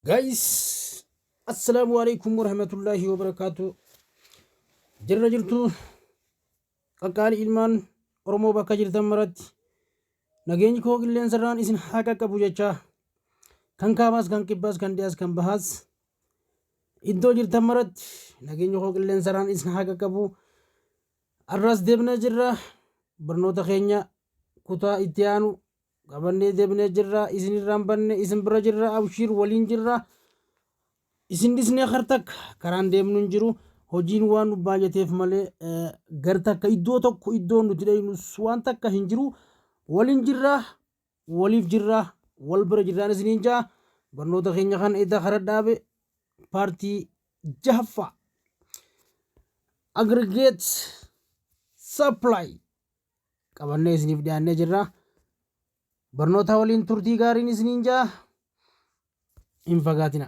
Guys, assalaamu alaikum warahmatullaahi wabarakaatu. Jirra jirtu, qaqqaalii ilmaan Oromoo, bakka jirtan maratti nageenyi koo qilleensarraan isin haa qaqqabu jechaa, kan kaabaas, kan kibbaas, kan dhiyaas, kan bahaas, iddoo jirtan maratti nageenyi koo qilleensarraan isin haa qaqqabu. Arraas deebinee jirra, barnoota keenya kutaa itti aanu qabannee deebinee jirra. Isin irraan banne, isin bira jirra, abshiir, waliin jirra. Isin dhisnee kar takka karaan deemnu hin jiru. Hojiin waan nu baay'ateef malee gar takka iddoo tokko iddoo nuti dhaynu waan takka hin jiru. Waliin jirra, waliif jirra, wal bira jirraan isiniin jaa. Barnoota keenya kan edda kara dhaabe paartii jahaffaa, aggregate supply, qabannee isiniif dhiyaannee jirra. Barnoota waliin turtii gaariin isiniin jaa, hin fagaatina.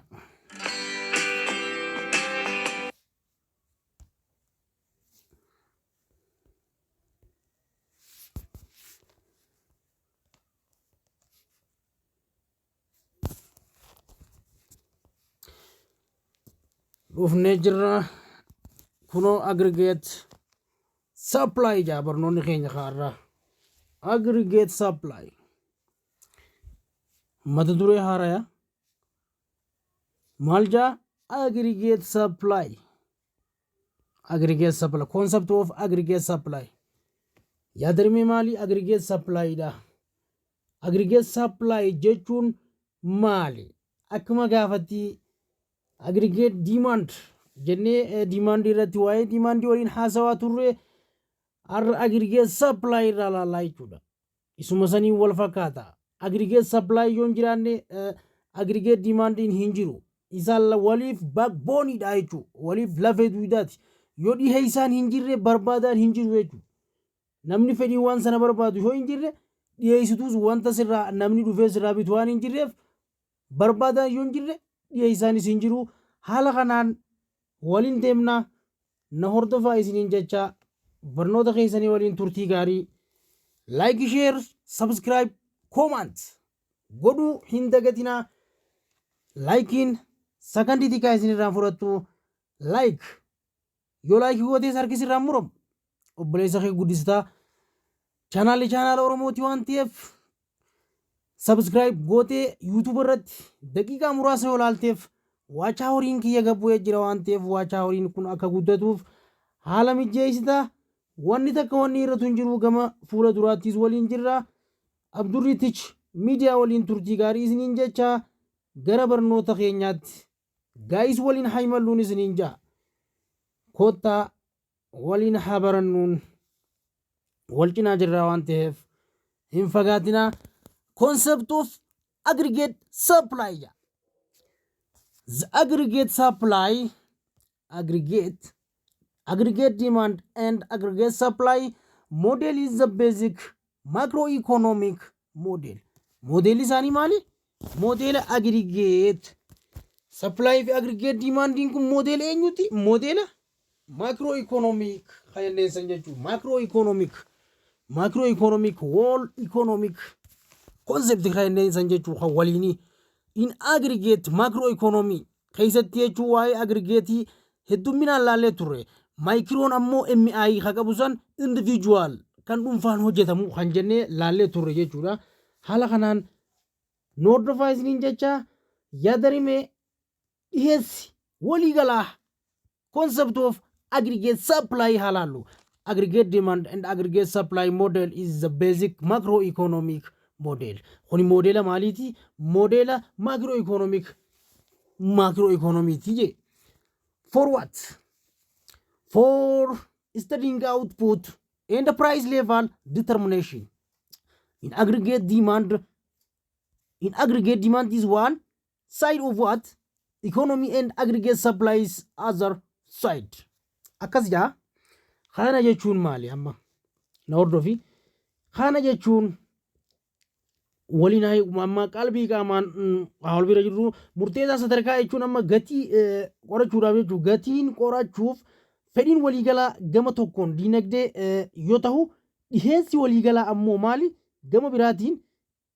Dhufnee jirra kunoo, aggregate supply jaa barnoonni keenya kaarraa. Aggregate supply mata duree haaraya maal jaa? Aggregate supply, aggregate supply, concept of aggregate supply, yaadrimee maali aggregate supply dha? Aggregate supply jechuun maali? Akkuma gaafatti aggregate demand jennee demand irratti waa'ee demand waliin haasawaa turre, har'a aggregate supply irraa ilaallaa jechuudha. Isuma saniin wal fakkaata. Aggregate supply yoo hin jiraanne aggregate demandiin hin jiru. Isaan waliif backbone dha jechuudha. Waliif lafee duudaati. Yoo dhiheessaan hin jirre barbaadaan hin jiru jechuudha. Namni fedhii waan sana barbaadu yoo hin jirre, dhiyeessituus wanta sirraa namni dhufee sirraa bitu waan hin jirreef, barbaadaan yoo hin jirre dhiyeessaanis hin jiru. Haala kanaan waliin deemnaa, na hordofaa isiniin jecha, barnoota keessanii waliin turtii gaarii. Like, share, subscribe, comment godhuu hin dagatinaa. Likeiin sakandii xiqqaa isinirraan fudhattu. Like yoo like gootees harki sirraan muramu, obboleessa kee guddistaa. Chaanaalli chaanaala Oromooti waan ta'eef, subscribe gootee YouTube irratti daqiiqaa muraasa yoo laalteef watch houriin kiyya gabbu'ee jira waan ta'eef, watch houriin kun akka guddatuuf haala mijeessita. Wanni takka wanni irratu hin jiru. Gama fuula duraattis waliin jirra. Abdurrii Tich Miidiyaa waliin turtii gaarii isiniin jecha, gara barnoota keenyaatti guys waliin haa imalluun isiniin ja'a. Koottaa waliin haa barannuun, wal cinaa jirraa waan ta'eef hin fagaatinaa. Concept of aggregate supply jedha. The aggregate supply, aggregate demand and aggregate supply model is the basic macroeconomic model. Modelli isaanii maali? Modela aggregate supply fi aggregate demandiin kun modela eenyuti? Modela macroeconomic kan jenneen san jechuudha. Macroeconomic whole economic concept kan jenneen san jechuudha, kan waliinii. In aggregate macroeconomy keessatti jechuun waa'ee aggregateii heddumminaan laallee turre. Microon ammoo MI kan qabu san individual kan dhuunfaan hojjetamu kan jennee laallee turre jechuudha. Haala kanaan nu hordofaa isiniin jecha, yaada rimee dhiheessi waliigalaa, concept of aggregate supply haa laallu. Aggregate demand and aggregate supply model is the basic macroeconomic model. Kuni modela maaliiti? Modela macroeconomiiti jee. For what? For studying output and the price level determination. In aggregate demand is one side of what? Economy, and aggregate supply is other side. Akkas jaa. Kana jechuun maali amma? Na hordofi. Kana jechuun waliin haa amma qalbii qaamaan haa wal bira jirru. Murteessaa sadarkaa jechuun amma gatii qorachuudhaaf jechuun, gatiin qorachuuf fedhiin waliigalaa gama tokkoon diinagdee yoo ta'u, dhiheessi waliigalaa ammoo maali? Gama biraatiin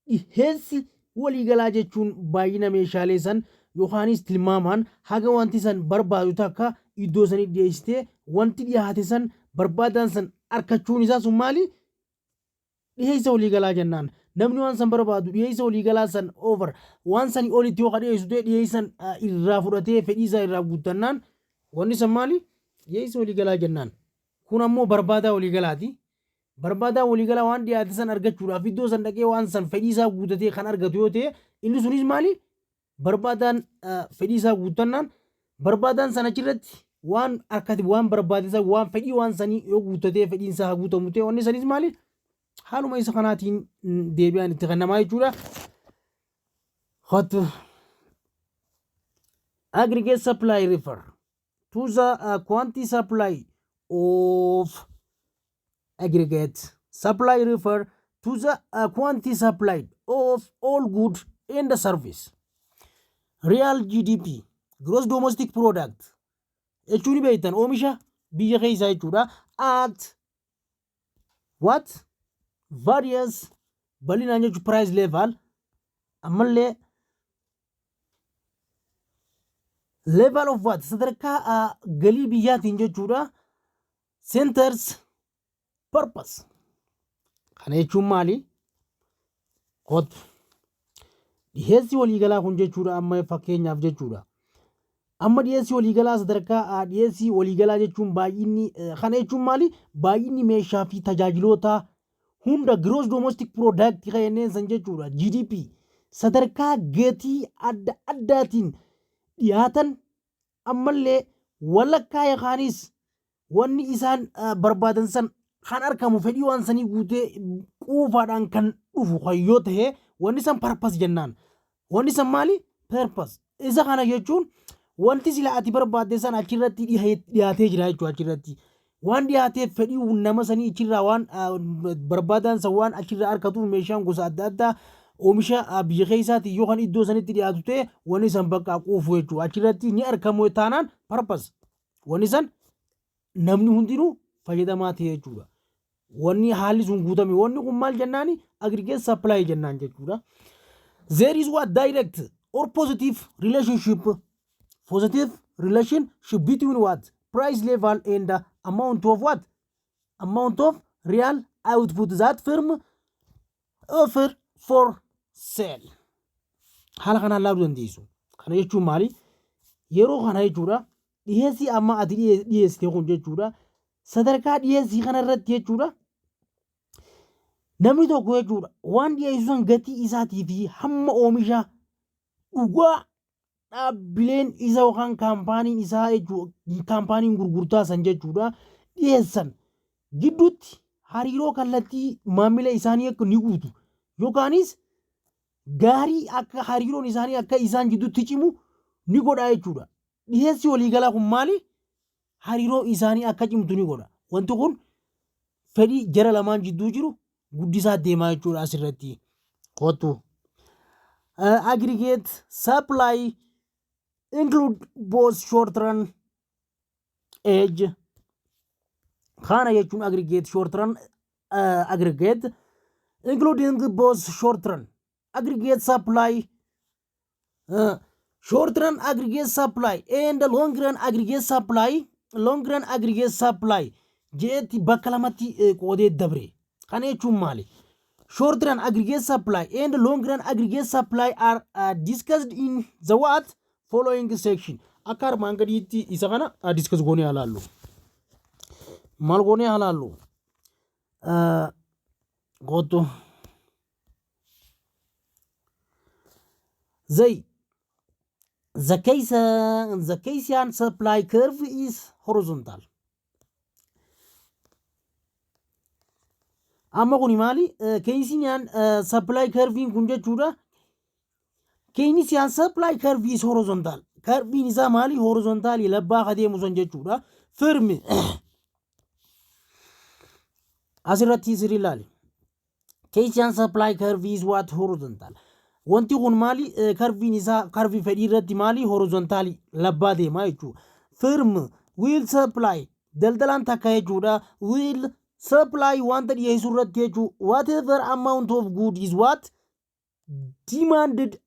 dhiheessi waliigalaa jechuun baay'ina meeshaalee san yookaanis tilmaamaan haga wanti san barbaadu takka iddoo sanii dhiyeessitee wanti dhiyaate san barbaadaan san arkachuun isaa sun maali? Dhiheessa waliigalaa jennaan. Namni waan san barbaadu dhiheessa waliigalaa san over waan sanii olitti yoo ka dhiheessu ta'e dhiheessan irraa fudhatee fedhii isaa irraa guuttannaan wanni san maali? Dhiheessa waliigalaa jennaan. Kun ammoo barbaadaa waliigalaati. Barbaadaa waliigalaa waan dhiyaate san argachuudhaaf iddoo san dhaqee waan san fedhii isaa guutatee kan argatu yoo ta'e inni sunis maali? Barbaadaan fedhii isaa guuttannaan barbaadaan san achirratti waan harkati waan barbaade san waan fedhii waan sanii yoo guuttatee fedhiin isaa haa guutamu ta'e wanni sanis maali? Haaluma isa kanaatiin deebi'aan itti kennamaa jechuudha. Hot aggregate supply refer to the quantity supply of aggregate supply refer to the quantity supplied of all good and service. Real GDP, gross domestic product jechuun ni beektan, oomisha biyya keessaa jechuudha. At what various bal'inaan jechuun price level, ammallee level of what sadarkaa galii biyyaatiin jechuudha. Centers purpose kana jechuun maali? Kottu, dhiheessi waliigalaa kun jechuudha, amma fakkeenyaaf jechuudha, amma dhiheessi waliigalaa sadarkaa dhiheessii waliigalaa jechuun baay'inni kana jechuun maali? Baay'inni meeshaa fi tajaajiloota hunda gross domestic product kan jenneen san jechuudha, GDP sadarkaa gatii adda addaatiin dhiyaatan, ammallee walakkaa yookaanis wanni isaan barbaadan san kan argamu fedhii waan sanii guutee quufaadhaan kan dhufu kan yoo ta'e wanni san purpose jennaan. Wanni san maali? Purpose. Isa kana jechuun wanti sila ati barbaadde san achirratti dhiyaatee jira jechuudha achirratti. Waan dhiyaateef fedhii nama sanii achirraa waan barbaadan san waan achirraa argatuuf meeshaan gosa adda addaa oomisha biyya keessaati yoo kan iddoo sanitti dhiyaatu ta'e wanni san bakka quufu jechuudha. Achirratti ni argamu taanaan purpose. Wanni san namni hundinuu fayyadamaa ta'e jechuudha. Wanni haalli sun guutame wanni kun maal jennaani? Aggregate supply jennaan jechuudha. There is what direct or positive relationship between what price level and the amount of what amount of real output that firm offer for sale. Haala kanaan laaluu dandeessu. Kana jechuun maali? Yeroo kana jechuudha, dhiheessii amma ati dhiyeessite kun jechuudha, sadarkaa dhiyeessii kana irratti jechuudha, namni tokko jechuudha waan dhiyeessu san gatii isaatii fi hamma oomisha dhugaa dhaabbileen isa yookaan kaampaaniin isaa jechuudha, kaampaaniin gurgurtaa san jechuudha dhiyeessan gidduutti hariiroo kallattii maamila isaanii akka ni guutu yookaanis gaarii akka hariiroon isaanii akka isaan gidduutti cimu ni godha jechuudha. Dhiyeessi waliigalaa kun maali? Hariiroo isaanii akka cimtu ni godha. Wanti kun fedhii jara lamaan jidduu jiru guddisaa deemaa jechuudha asirratti. Kottu. Aggregate supply include both short run age kana jechuun aggregate short run aggregate including both short run aggregate supply short run aggregate supply and long run aggregate supply jeetti bakka lamatti qoodee dabre. Kana jechuun maali? Short run aggregate supply and long run aggregate supply are discussed in the what following section. Akka armaan gadiitti isa kana discuss goonee haa laallu. Maal goonee haa laallu? Kottu. Zay the Keynesian supply curve is horizontal. Amma kuni maali? Keynesian supply curve kun jechuudha. Keynesian supply curve is horizontal. Curvein isaa maali? Horizontal labbaa ka deemu san jechuudha. Firmi asirratti sirrii ilaali. Keynesian supply curve is what horizontal. Wanti kun maali? Curvein isaa curve fedhii irratti maali? Horizontal labbaa deema jechuudha. Firm will supply daldalaan takka jechuudha. Will supply wanta dhiyeessuu irratti jechuudha. Whatever amount of good is what demanded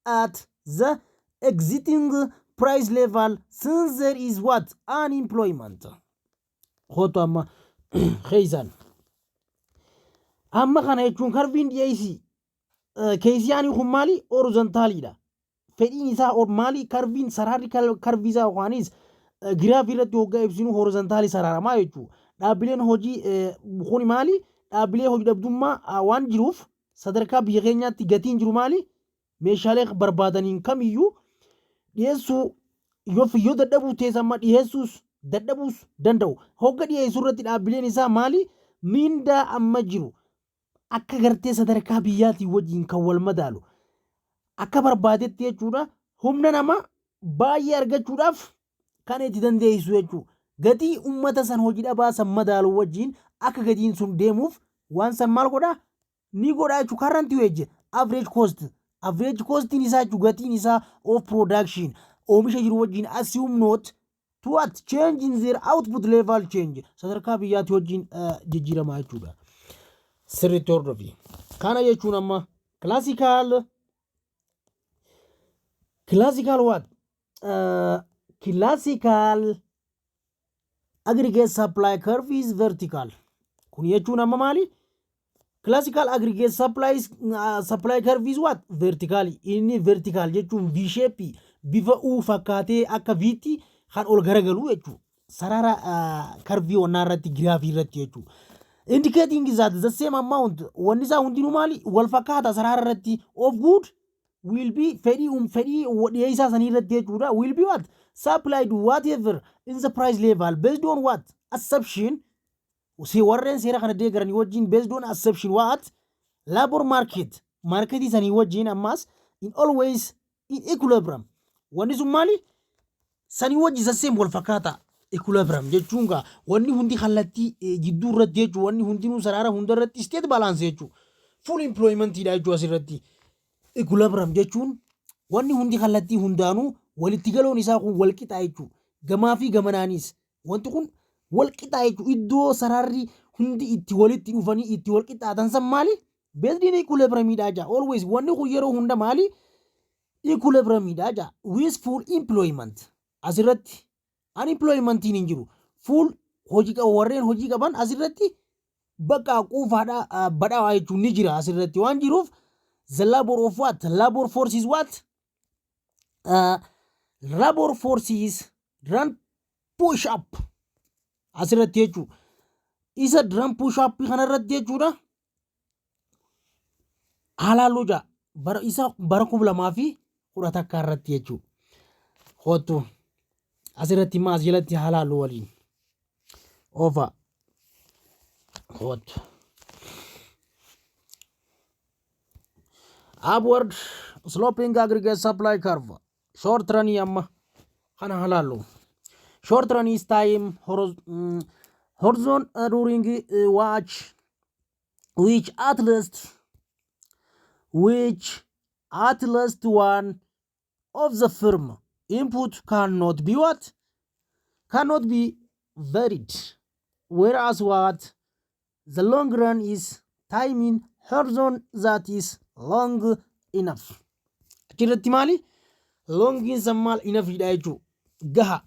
at the existing price level since there is what? Unemployment. Kootu amma keeysaan. Amma kana jechuun curveiin dhiyeessii Keynesianii kun maali? Horizontaliidha. Fedhiin isaa maali? Curveiin sararri curveii isaa yookaanis giraafii irratti hoggaa ibsinu horizontalii sararamaa jechuudha. Dhaabbileen hojii kun maali? Dhaabbilee hojii dhabdummaa waan jiruuf sadarkaa biyya keenyaatti gatiin jiru maali? Meeshaalee barbaadaniin kamiyyuu dhiyeessuu yoo dadhabuu teessa amma dhiyeessuus dadhabuus danda'u. Hogga dhiyeessuu irratti dhaabbileen isaa maali? Miindaa amma jiru akka gartee sadarkaa biyyaatiin wajjin kan wal madaalu akka barbaadetti jechuudha. Humna nama baay'ee argachuudhaaf kan itti dandeessu jechuudha. Gatii uummata san hojii dhabaa san madaalu wajjin akka gatiin sun deemuuf waan san maal godhaa? Ni godhaa jechuudha. Current wage average cost. Average costiin isaa jechuudha, gatiin isaa of production oomisha jiru wajjin assume not to what? Change in their output level change sadarkaa biyyaatti wajjin jijjiiramaa jechuudha. Sirriitti hordofi. Kana jechuun amma classical what? Classical aggregate supply curve is vertical. Kun jechuun amma maali? Classical aggregate supply curve is what? Vertical. Inni vertical jechuun V shape, bifa U fakkaatee akka V'tti kan ol garagalu jechuudha. Sarara curveii wannaa irratti, giraafii irratti jechuudha. Indicating that the same amount, wanni isaa hundinuu maali? Wal fakkaata sarara irratti, of good will be fedhii dhiyeessaa sanii irratti jechuudha. Will be what? Supplied whatever in the price level based on what? Assumption si warreen seera kana deeggaranii wajjin based on assumption what? Labor market, marketii sanii wajjin ammas in always in equilibrium. Wanni sun maali? Sanii wajji the same, wal fakkaata. Equilibrium jechuun gaa wanni hundi kallattii jidduu irratti jechuun wanni hundinuu sarara hunda irratti state balance jechuun full employmentidha jechuun asirratti. Equilibrium jechuun wanni hundi kallattii hundaanuu walitti galoon isaa kun wal qixaa jechuudha. Gamaa fi gamanaanis wanti kun wal qixaa jechuudha. Iddoo sararri hundi itti walitti dhufanii itti wal qixaatan san maali? Based in equilibriumidha jaa. Always wanni kun yeroo hunda maali? Equilibriumidha jaa. With full employment. Asirratti unemploymentiin hin jiru. Full hojii qabu, warreen hojii qaban asirratti bakka quufaadha badhaawaa jechuun ni jira asirratti waan jiruuf. The labor of what? Labor force is what? Labor force is run push up asirratti jechuudha. Isa run push up kanarratti jechuudha. Haalaaluu jaa bara isa bara 2011 irratti jechuudha. Kottu asirratti immoo as jalatti haalaaluu waliin. Oofa. Kottu. Upward sloping aggregate supply curve. Short run amma kana halaallu. Short run is time horizon during watch which at least one of the firm input cannot be what? Cannot be varied, whereas what? The long run is time horizon that is long enough. Achirratti maali? Longiin san maal? Enoughidha jechuu, gaha,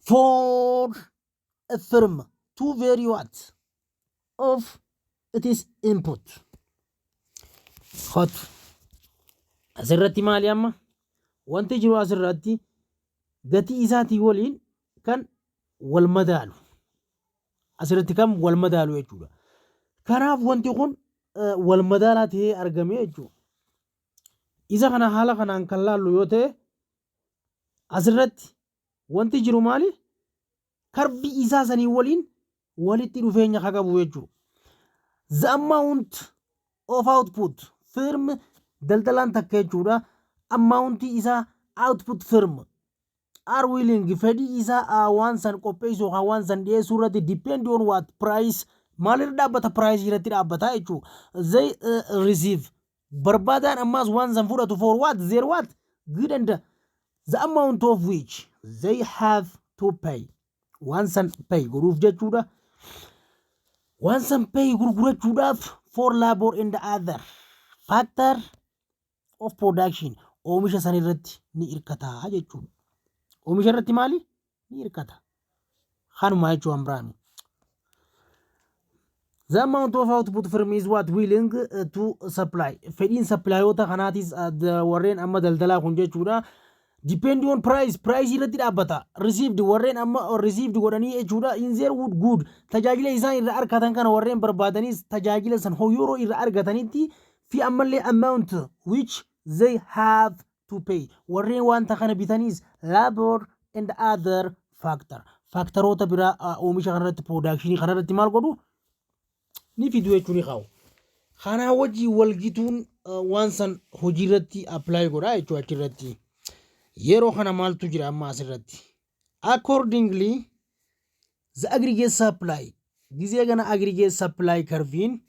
for a firm to vary what? Of its input. Hot asirratti maali amma wanti jiru? Asirratti gatii isaatii waliin kan wal madaalu, asirratti kan wal madaalu jechuudha. Kanaaf wanti kun wal madaalaa ta'ee argame jechuudha. Isa kana haala kanaan kan laallu yoo ta'e, asirratti wanti jiru maali? Curveii isaa sanii waliin walitti dhufeenya kan qabu jechuudha. The amount of output firm, daldalaan takka jechuudha. Amountii isaa output firm are willing, fedhii isaa waan san qopheessuu yookaan waan san dhiyeessuu irratti depend on what? Price. Maalirra dhaabbata? Price irratti dhaabbata jechuudha. They receive, barbaadaan ammaas waan san fudhatu, for what? Their what? Good and the amount of which they have to pay, waan san pay godhuuf jechuudha. Waan san pay gurgurachuudhaaf for labor and other Factor of production oomisha san irratti ni hirkata jechuudha. Oomisha irratti maali? Ni hirkata. Kanuma jechuun biraami. The amount of output firm is what willing to supply. Fedhiin supplyoota kanaatis warreen amma daldalaa kun jechuudha. Depend on price, price irratti dhaabbata. Received warreen amma received godhanii jechuudha. In their wood good tajaajila isaan irraa argatan kana warreen barbaadanis tajaajila san yeroo irraa argatanitti fi ammallee amount which they have to pay. Warreen wanta kana bitanis labor and other factor. Factoroota biraa oomisha kanarratti, production kanarratti maal godhu? Ni fidu jechuun ni kaa'u. Kanaa wajjin walgituun waan san hojii irratti apply godha jechuudha achirratti. Yeroo kana maaltu jira amma asirratti? Accordingly, the aggregate supply gizee kana aggregate supply curve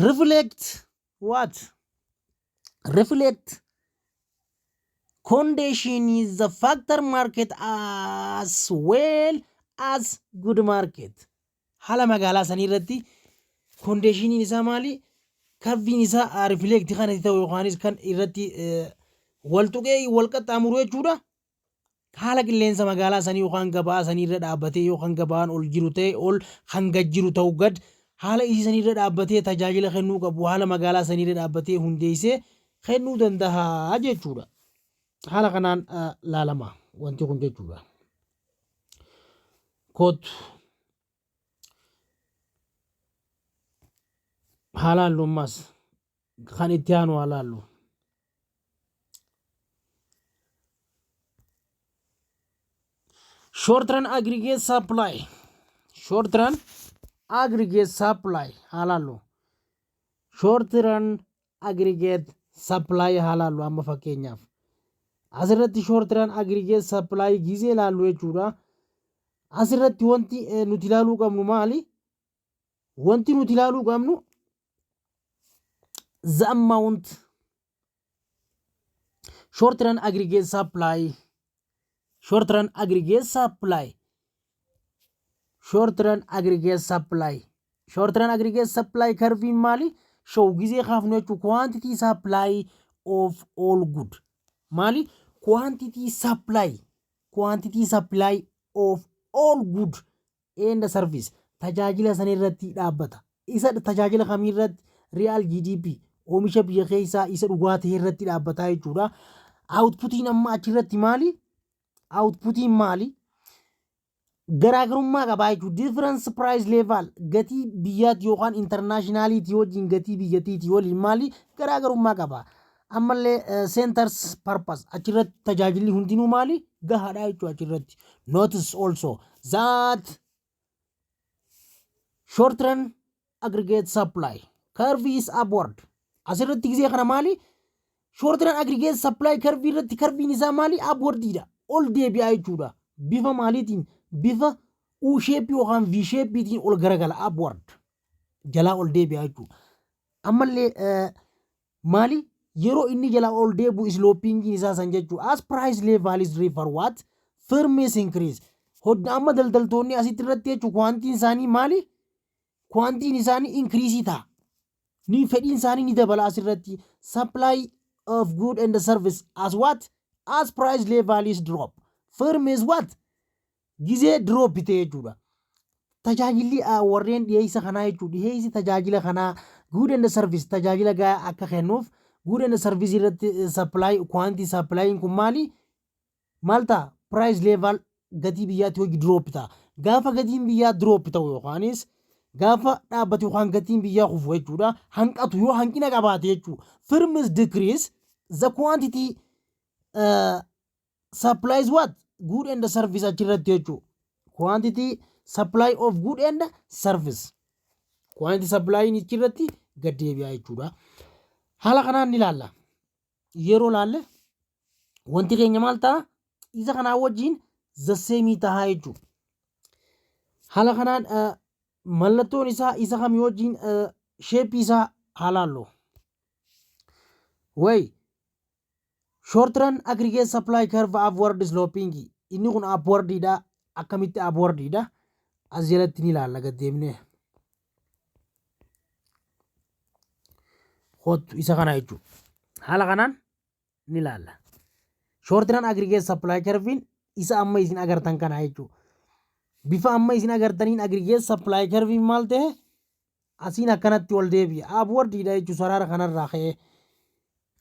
reflect what? Reflect condition is the factor market as well as good market. Haala magaalaa sanii irratti conditioniin isaa maali? Curviin isaa reflect kan itti ta'u yookaanis kan irratti wal tuqee wal qaxxaamuru jechuudha. Haala qilleensa magaalaa sanii yookaan gabaa sanii irra dhaabbatee, yookaan gabaan ol jiru ta'e ol hanga jiru ta'u gad, haala isii sanii irra dhaabbatee tajaajila kennuu qabu, haala magaalaa sanii irra dhaabbatee hundeessee kennuu danda'a jechuudha. Haala kanaan laalama wanti kun jechuudha. Kootu haa laallu, ammas kan itti aanu haa laallu. Short run aggregate supply. Short run aggregate supply haa laallu. Short run aggregate supply haa laallu amma fakkeenyaaf. Asirratti short run aggregate supply gizee laallu jechuudha. Asirratti wanti nuti ilaaluu qabnu maali? Wanti nuti ilaaluu qabnu the amount short run aggregate supply, short run aggregate supply, short run aggregate supply, short run aggregate supply curviin maali? Show gizee kaafnu jechuu quantity supply of all good maali? Quantity supply, quantity supply of all good and service tajaajila san irratti dhaabbata. Isa tajaajila kamii irratti? Real GDP, oomisha biyya keessaa isa dhugaa ta'e irratti dhaabbataa jechuudha. Outputiin amma achirratti maali? Outputiin maali? Garaagarummaa qabaa jechuudha. Difference price level gatii biyyaatti yookaan internationaliitii wajjin, gatii biyyattiitii waliin maali? Garaagarummaa qaba. Ammallee centers purpose achirratti tajaajilli hundinuu maali? Gahaadha jechuudha achirratti. Notice also that short run aggregate supply curve is upward. Asirratti gisee kana maali? Short run aggregate supply curve irratti curviin isaa maali? Upwardiidha. Ol deebi'aa jechuudha. Bifa maaliitiin? Bifa U shape yookaan V shapeetiin ol garagala, upward. Jalaa ol deebi'aa jechuudha. Ammallee maali? Yeroo inni jalaa ol deebi'u slopingiin isaa san jechuudha. As price level is refer what? Firms increase. Hodda amma daldaltoonni asitti irratti jechuudha, quantityn isaanii maali? Quantityn isaanii increase ta'a. Ni fedhiin isaanii ni dabala asirratti. Supply of good and service as what? As price level is drop. Firm is what? Gizee drop ta'e jechuudha. Tajaajilli warreen dhiyeessa kanaa jechuudha. Dhiyeessi tajaajila kanaa good and service tajaajila gahaa akka kennuuf good and service irratti supply, quantity supply kun maali? Maal ta'a? Price level gatii biyyaatti hojii drop ta'a. Gaafa gatiin biyyaa drop ta'u yookaanis gaafa dhaabbatu yookaan gatiin biyyaa kufu jechuudha. Hanqatu yoo hanqina qabaate jechuudha. Firms decrease the quantity supplies what? Good and service achirratti jechuudha. Quantity supply of good and service. Quantity supply achirratti gad deebi'a jechuudha. Haala kanaan ni ilaalla. Yeroo laalle wanti keenya maal ta'a? Isa kanaa wajjin the same ta'a jechuudha. Haala kanaan mallattoon isaa isa kamii wajjin shapeii isaa haa laallu. Way short run aggregate supply curve upward sloping, inni kun upwardidha. Akkamitti upwardidha? As jalatti ni ilaalla gad deemnee. Kottu isa kana jechuudha. Haala kanaan ni ilaalla. Short run aggregate supply curve isa amma isin agartan kana jechuudha. Bifa amma isin agartaniin aggregate supply curve maal ta'e? Asiin akkanatti ol deebi'a. Upwardiidha jechuudha sarara kanarraa ka'ee.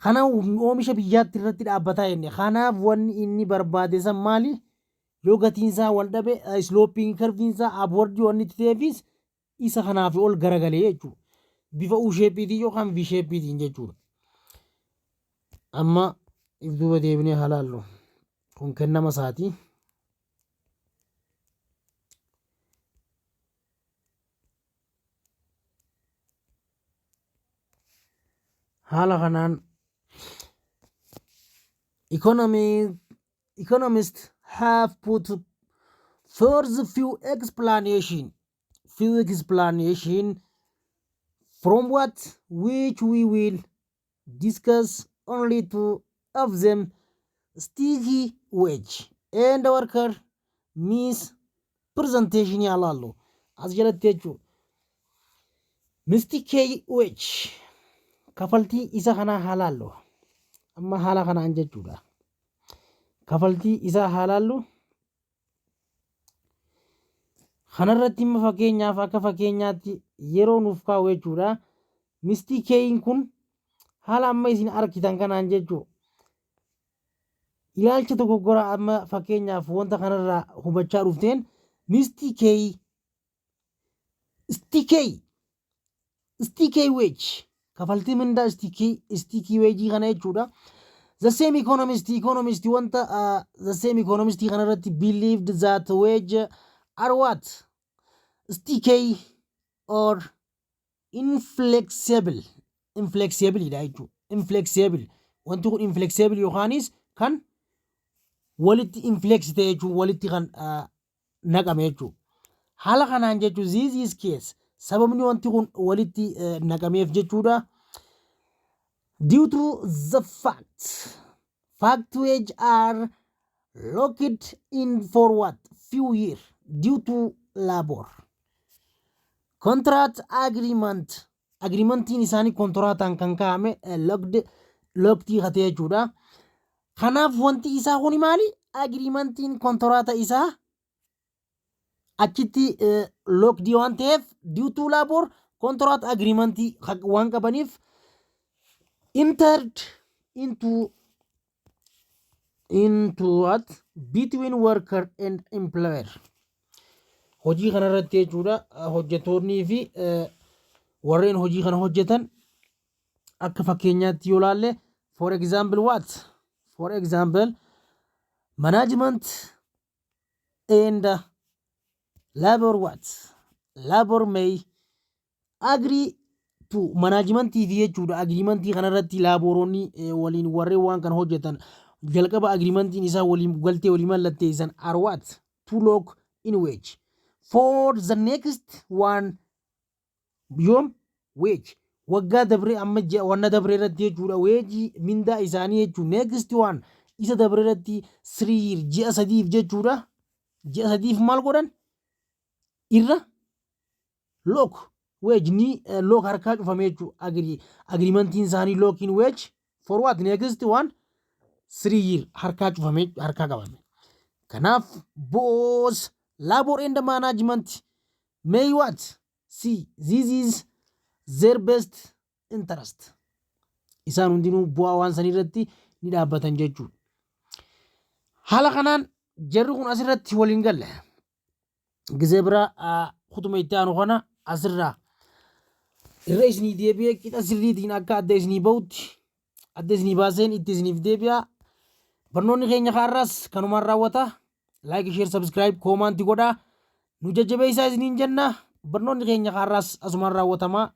Kana oomisha biyyaatti irratti dhaabbataa jenne. Kanaaf wanni inni barbaade san maali? Yoo gatiin isaa wal dhabe, sloping curviin isaa upwardii wanni itti ta'eefis isa kanaaf ol garagalee jechuudha. Bifa U shapeiitiin yookaan V shapeiitiin jechuudha. Amma if duuba deebinee haa laallu. Kun kennama isaati. Haala kanaan economists have put forth few explanation from what which we will discuss only two of them, sticky wage and worker misrepresentation. Yaalaallu as jalatti jechuudha. Sticky wage, kafaltii isa kanaa haa laallu amma haala kanaan jechuudha. Kafaltii isaa haa laallu. Kanarratti immoo fakkeenyaaf, akka fakkeenyaatti yeroo nuuf kaa'u jechuudha. Stickyiin kun haala amma isin argitan kanaan jechuudha. Ilaalcha dogoggora amma fakkeenyaaf wanta kanarraa hubachaa dhufteen sticky wage, kafaltii mindaa sticky wage kana jechuudha. The same economist wanta the same economist kanarratti believed that wage are what? Sticky or inflexible. Inflexible dha jechuudha. Inflexible. Wanti kun inflexible yookaanis kan walitti inflex ta'e jechuun walitti kan naqame jechuudha. Haala kanaan jechuun this is case, sababni wanti kun walitti naqameef jechuudha. Due to the fact wage are locked in for what? Few years due to labor contract agreement. Agreementiin isaanii kontiraataan kan kaa'ame locked hatee jechuudha. Kanaaf wanti isaa kuni maali? Agreementiin kontiraata isaa achitti locked waan ta'eef, due to labor contract agreement waan qabaniif, entered into what? Between worker and employer. Hojii kanarratti jechuudha, hojjettoonnii fi warreen hojii kana hojjetan akka fakkeenyaatti yoo laalle, for example what? For example, management and labor what? Labor may agree to managementii fi jechuudha. Agreementii kanarratti laboroonni waliin warreen waan kana hojjetan jalqaba agreementiin isaa waliin galtee walii mallatteessan are what? To lock in wage for the next one yoom wage waggaa dabree amma wanna dabree irratti jechuudha. Wageii mindaa isaanii jechuudha, next one isa dabree irratti 3 year, ji'a 3f jechuudha. Ji'a 3f maal godhan? Irra lock wage ni lock harkaa cufame jechuudha. Agreementiin isaanii lock in wage for what? Next one 3 year harkaa cufame, harkaa qabame. Kanaaf both labor and management may what? See this is their best interest. Isaan hundinuu bu'aa waan sanii irratti ni dhaabbatan jechuudha. Haala kanaan jarri kun asirratti waliin galle. Gizee biraa kutuma itti aanu kana asirraa irra isinii deebi'ee qixa sirriitiin akka adda isinii bahutti adda isinii baaseen itti isiniif deebi'a. Barnoonni keenya kaarraas kanumaan raawwata. Like, share, subscribe, comment godhaa. Nu jajjabeessaa isiniin jenna. Barnoonni keenya kaarraas asumaan raawwatama.